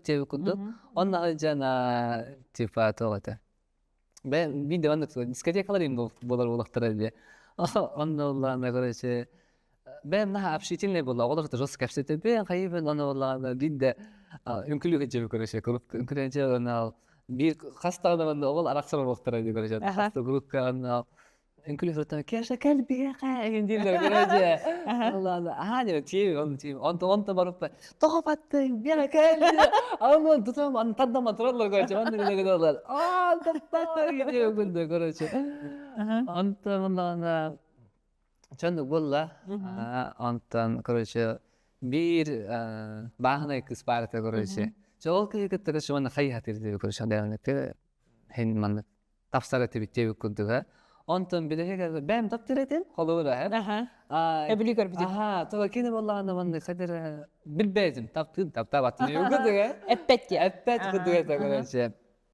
Диэбит курдук. Онно сылдьан типа туох этэ. Бэйэм биир да маннык дискотекалар им буолар буолахтара дии. Онно ыллаана короче бэйэм наһаа общительный буолла оҕолор кытта жестко кэпсэтэбин хайыыбын ону буоллаҕына биирдэ үҥкүлүү сылдьабын короче үҥкүлээнчэ уонна биир хас даҕаны манна оҕол арахсар буолуохтара дии короче хас да группка онно Үҥкүлүү сырыттан Кеша кэл биһиэхэ эҥин дииллэр короче. Ладно, аһаа диэн тиий он тиий онто онто барыппа тоҕо баттыҥ биэхэ кэл Аны тутам аны тардама тураллар короче маннык гына гыналар аа тартаа короче. Онтон онно чоннук буолла. Онтон короче биир бааһынай кыыс баар этэ короче. Ол кыыһы кытта короче уонна хайыһатыр короче хин маннык тапсар этибит диэбит курдуга. Онтон билиһи бэйэм таптыр этим, холобура һэ. Аха. Эбили көрбүтүм. Аха, тоҕо кини буоллаҕына маннык хадыр билбэтим, таптыын таптаабаттым курдуга. Эппэт диye. Эппэт курдуга это короче.